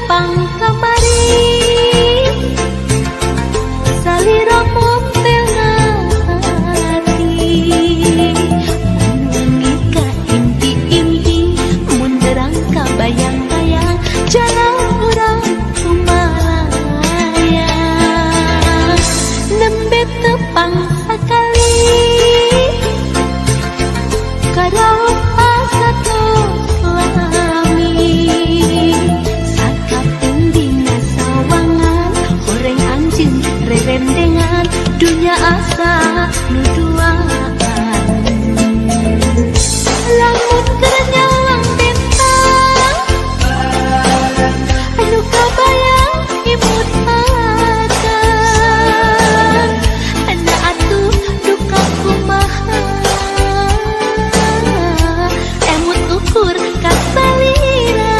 Tepang kamari salira mompel hati mun wengi ka impi-impi mun terang ka bayang-bayang jalan urang kumalayang nembe tepang sakali karaos asa tos lami sakapeung dina sawangan horeng anjeun rerendengan dunya asa nu duaan lamun keur nyawang bintang anu kabayang imut akang ana atuh duka kumaha emut ukur kasalira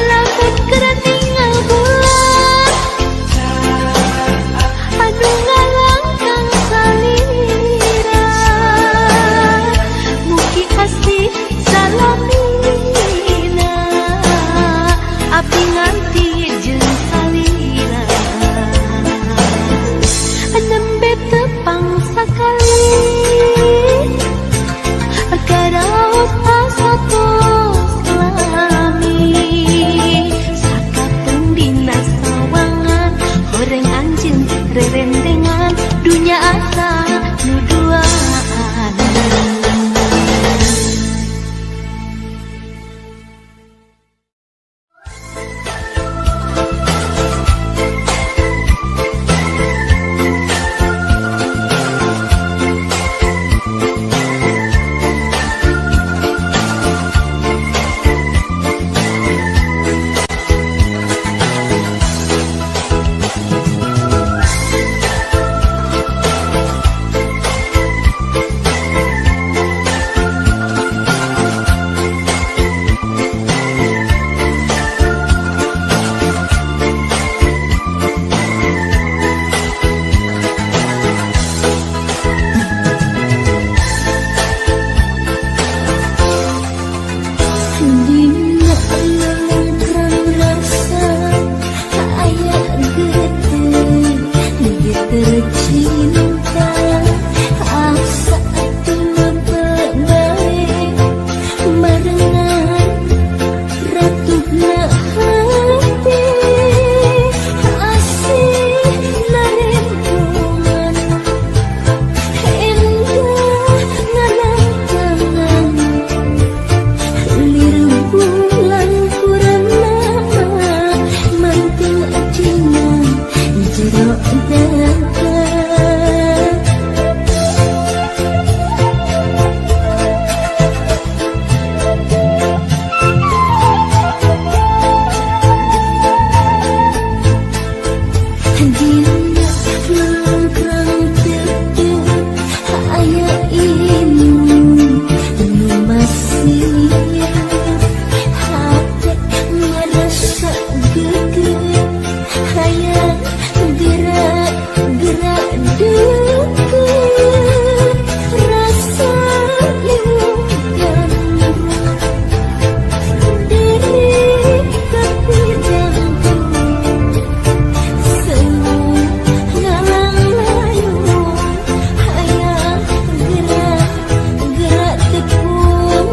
lamun keur ningal bulan anu ngalangkang salira mugi asih salamina abdi nganti jeung salira nembe tepang sakali karaos asa tos lami sakapeung dina sawangan horeng anjeun rerendengan dunya asa nu duaan. Dina lelengkrang rasa aya geter geter cinta asa atuh lebet bae barengan ratuhna hati asih narempongan endah ngalangkangan lir bulan purnama mantul acina jero dada. Dina lelengkrang teuteung aya imun nu masih hate ngarasa geget hayang gerak gerak deukeut rasa liwung gandrung diri kapidangku seueuh ngalang layung hayang gerak gerak tepung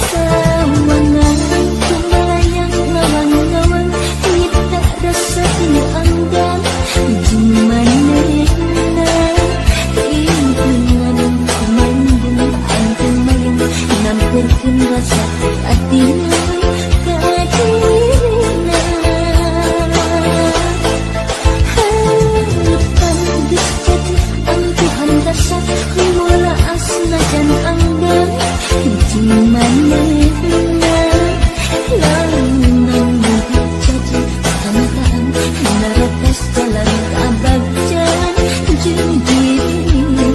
sawangan kumalayang ngawang-ngawang nyipta rasa nu anggang jeung manehna impungan kumandung anteng mayang namperkeun rasa atina ka dirina harapan geus jadi angkuhan rasa mula asnajan anggang jeung manehna launan jadi kamataan narates jalan kabagjan jeung dirina.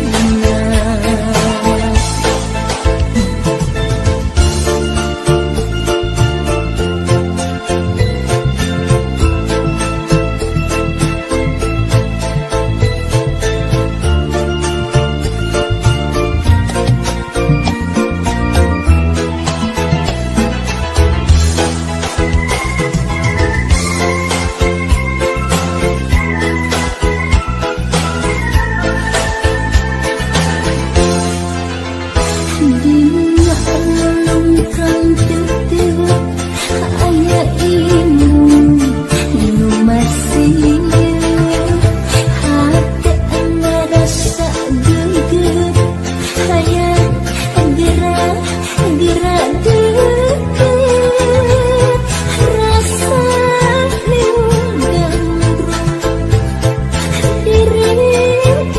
Gerak deket rasa liu diri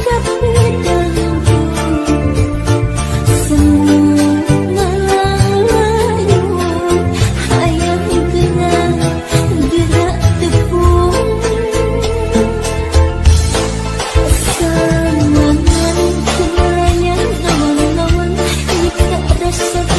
kapedangku semua layu hayang gerak gerak tepung sawangan kumulanya nawang-nawang jika rasa.